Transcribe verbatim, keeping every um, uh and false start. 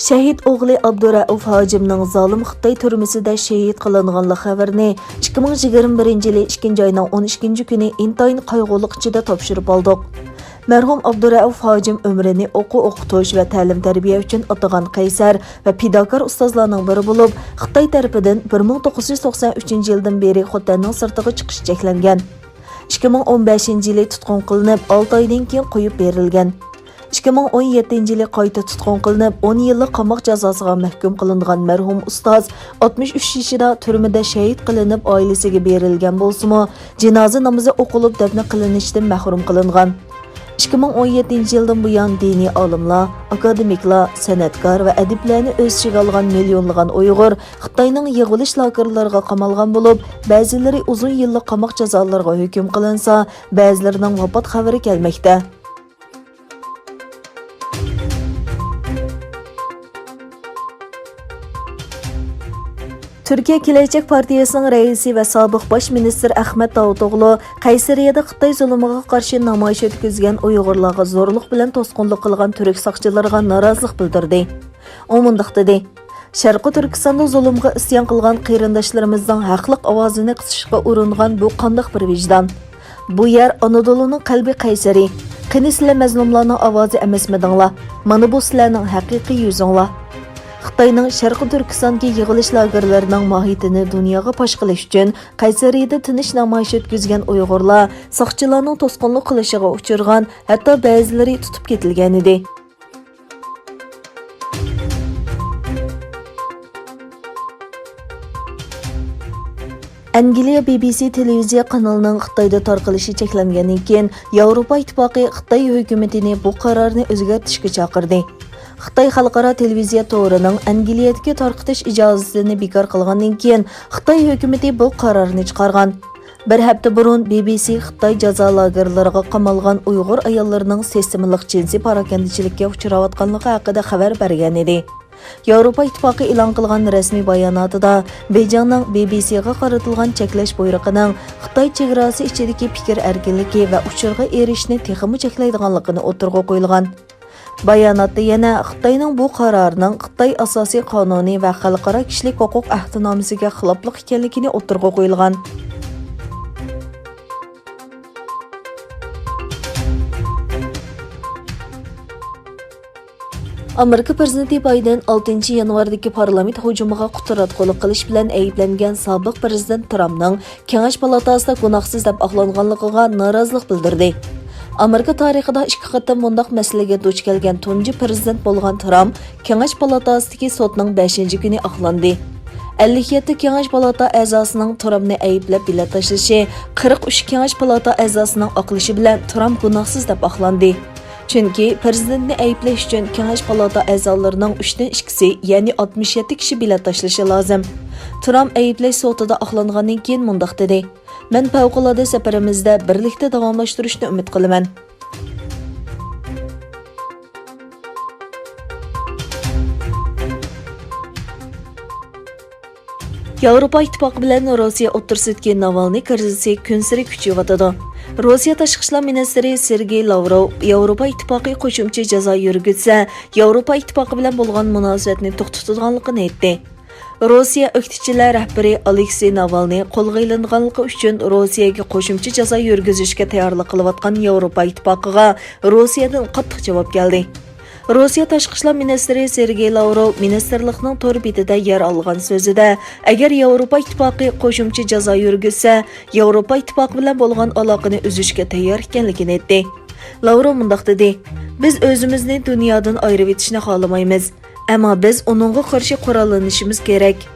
شەھىت ئوغلى ئابدۇرەئۇف ھاجىمنىڭ زالىم خىتاي تۈرمىسىدە شېھىت قىلىنغانلىق خەۋىرىنى ئىككى مىڭ يىگىرمە بىرىنچى يىلى ئىككىنچى ئاينىڭ ئون ئىككىنچى كۈنى ئىنتايىن قايغۇلۇق ئىچىدە تاپشۇرۇپ ئالدۇق. مەرھۇم ئابدۇرەئۇف ھاجىم ئۆمرىنى ئوقۇ-ئوقۇتۇش ۋە تەلىم-تەربىيە ئۈچۈن ئاتىغان قەيسەر ۋە پىداكار ئۇستازلارنىڭ بىرى بولۇپ، خىتاي تەرىپىدىن بىر مىڭ توققۇز يۈز توقسان ئۈچىنچى يىلدىن بېرى خوتەننىڭ سىرتىغا چىقىش چەكلەنگەن. ئىككى مىڭ ئون بەشىنچى يىلى تۇتقۇن قىلىنىپ، ئالتە ئايدىن كېيىن قويۇپ بېرىلگەن. ئىككى مىڭ ئون يەتتىنچى يىلى قايتا تۇتقۇن قىلىنىپ، ئون يىللىق قاماق جازاسىغا مەھكۇم قىلىنغان مەرھۇم ئۇستاز ئاتمىش ئۈچ يېشىدا تۈرمىدە شېھىت قىلىنىپ، ئائىلىسىگە بېرىلگەن بولسىمۇ، جىنازا نامىزى ئوقۇلۇپ، دەپنە قىلىنىشتىن مەھرۇم قىلىنغان. ئىككى مىڭ ئون يەتتىنچى يىلدىن بۇيان دىنىي ئالىملار، ئاكادېمىكلار، سەنئەتكار ۋە ئەدىبلەرنى ئۆز ئىچىگە ئالغان مىليونلىغان ئۇيغۇر خىتاينىڭ يىغىۋېلىش لاگېرلىرىغا قامالغان بولۇپ، بەزىلىرى ئۇزۇن يىللىق قاماق جازالىرىغا ھۆكۈم قىلىنسا، بەزىلىرىنىڭ ۋاپات خەۋىرى كەلمەكتە. تۈركىيە كېلەچەك پارتىيەسىنىڭ رەئىسى ۋە سابىق باش مىنىستىر ئەخمەت داۋۇتئوغلۇ قەيسەرىيەدە خىتاي زۇلۇمىغا قارشى نامايىش ئۆتكۈزگەن ئۇيغۇرلارغا زورلۇق بىلەن توسقۇنلۇق قىلغان تۈرك ساقچىلىرىغا نارازىلىق بىلدۈردى. ئۇ مۇنداق دېدى: «شەرقىي تۈركىستاندا زۇلۇمغا ئىسيان قىلغان قېرىنداشلىرىمىزنىڭ ھەقلىق ئاۋازىنى قىسىشقا ئۇرۇنغان بۇ قانداق بىر ۋىجدان؟ بۇ يەر ئانادولۇنىڭ قەلبى قەيسەرى. قېنى سىلەر مەزلۇملارنىڭ ئاۋازى ئەمەسمىدىڭلار؟ مانا بۇ سىلەرنىڭ ھەقىقىي يۈزۈڭلار.» خىتاينىڭ شەرقىي تۈركىستاندىكى يىغىلىش لاگېرلىرىنىڭ ماھىيىتىنى دۇنياغا پاش قىلىش ئۈچۈن قەيسەرىيەدە تىنچ نامايىش ئۆتكۈزگەن ئۇيغۇرلار ساقچىلارنىڭ توسقۇنلۇق قىلىشىغا ئۇچرىغان، ھەتتا بەزىلىرى تۇتۇپ كېتىلگەنىدى. ئەنگلىيە بى بى سى تېلېۋىزىيە قانىلىنىڭ خىتايدا تارقىلىشى چەكلەنگەندىن كېيىن، ياۋروپا ئىتتىپاقى خىتاي ھۆكۈمىتىنى بۇ قارارنى ئۆزگەرتىشكە چاقىردى. خىتاي خەلقئارا تېلېۋىزىيە تورىنىڭ ئەنگلىيەدىكى تارقىتىش ئىجازىتىنى بىكار قىلغاندىن كېيىن، خىتاي ھۆكۈمىتى بۇ قارارنى چىقارغان. بىر ھەپتە بۇرۇن بى بى سى خىتاي جازا لاگېرلىرىغا قامالغان ئۇيغۇر ئاياللىرىنىڭ سىستېمىلىق جىنسىي پاراكەندىچىلىككە ئۇچراۋاتقانلىقى ھەققىدە خەۋەر بەرگەنىدى. ياۋروپا ئىتتىپاقى ئېلان قىلغان رەسمىي باياناتىدا، بېيجىڭنىڭ بى بى سىغا قارىتىلغان چەكلەش بۇيرۇقىنىڭ خىتاي چېگراسى ئىچىدىكى پىكىر ئەركىنلىكى ۋە ئۇچۇرغا ئېرىشىشنى تېخىمۇ چەكلەيدىغانلىقىنى ئوتتۇرىغا قويۇلغان. باياناتتا يەنە خىتاينىڭ بۇ قارارىنىڭ خىتاي ئاساسىي قانۇنى ۋە خەلقئارا كىشىلىك ھوقۇق ئەھدىنامىسىگە خىلاپلىق ئىكەنلىكىنى ئوتتۇرىغا قويۇلغان. ئامېرىكا پىرېزىدېنتى بايدېن ئالتىنچى يانۋاردىكى پارلامېنت ھۇجۇمىغا قۇتراتقۇلۇق قىلىش بىلەن ئەيىبلەنگەن سابىق پىرېزىدېنت ترامپنىڭ كېڭەش پالاتاسىدا گۇناھسىز دەپ ئاقلانغانلىقىغا نارازىلىق بىلدۈردى. ئامېرىكا تارىخىدا ئىككى قېتىم مۇنداق مەسىلىگە دۇچ كەلگەن تۇنجى پىرېزىدېنت بولغان ترامپ كېڭەش پالاتاسىدىكى سوتنىڭ بەشىنچى كۈنى ئاقلاندى. ئەللىك يەتتە كېڭەش پالاتا ئەزاسىنىڭ ترامپنى ئەيىبلەپ بېلەت تاشلىشى، قىرىق ئۈچ كېڭەش پالاتا ئەزاسىنىڭ ئاقلىشى بىلەن ترامپ گۇناھسىز دەپ ئاقلاندى. چۈنكى پىرېزىدېنتنى ئەيىبلەش ئۈچۈن كېڭەش پالاتا ئەزالىرىنىڭ ئۈچتىن ئىككىسى، يەنى ئاتمىش يەتتە كىشى بېلەت تاشلىشى لازىم. ترامپ ئەيىبلەش سوتىدا ئاقلانغاندىن كېيىن مۇنداق دېدى: «مەن پەۋقۇلئاددە سەپىرىمىزدە بىرلىكتە داۋاملاشتۇرۇشنى ئۈمىد قىلىمەن.» ياۋروپا ئىتتىپاقى بىلەن روسىيە ئوتتۇرىسىدىكى ناۋالنىي كىرىزىسى كۈنسېرى كۈچىيىۋاتىدۇ. روسىيە تاشقى ئىشلار مىنىستىرى سېرگېي لاۋروۋ ياۋروپا ئىتتىپاقى قوشۇمچە جازا يۈرگۈزسە، ياۋروپا ئىتتىپاقى بىلەن بولغان مۇناسىۋەتنى توختىتىدىغانلىقىنى ئېيتتى. روسىيە ئۆكتىچىلەر رەھبىرى ئالېكسېي ناۋالنىي قولغا ئېلىنغانلىقى ئۈچۈن روسىيەگە قوشۇمچە جازا يۈرگۈزۈشكە تەييارلىق قىلىۋاتقان ياۋروپا ئىتتىپاقىغا روسىيەدىن قاتتىق جاۋاب كەلدى. روسىيە تاشقى ئىشلار مىنىستىرى سېرگېي لاۋروۋ مىنىستىرلىقنىڭ تور بېتىدە يەر ئالغان سۆزىدە، ئەگەر ياۋروپا ئىتتىپاقى قوشۇمچە جازا يۈرگۈزسە، ياۋروپا ئىتتىپاقى بىلەن بولغان ئالاقىنى ئۈزۈشكە تەييار ئىكەنلىكىنى ئېيتتى. لاۋروۋ مۇنداق دېدى: «بىز ئۆزىمىزنى دۇنيادىن ئايرىۋېتىشنى خالىمايمىز. ئەمما بىز ئۇنىڭغا قارشى قوراللىنىشىمىز كېرەك.»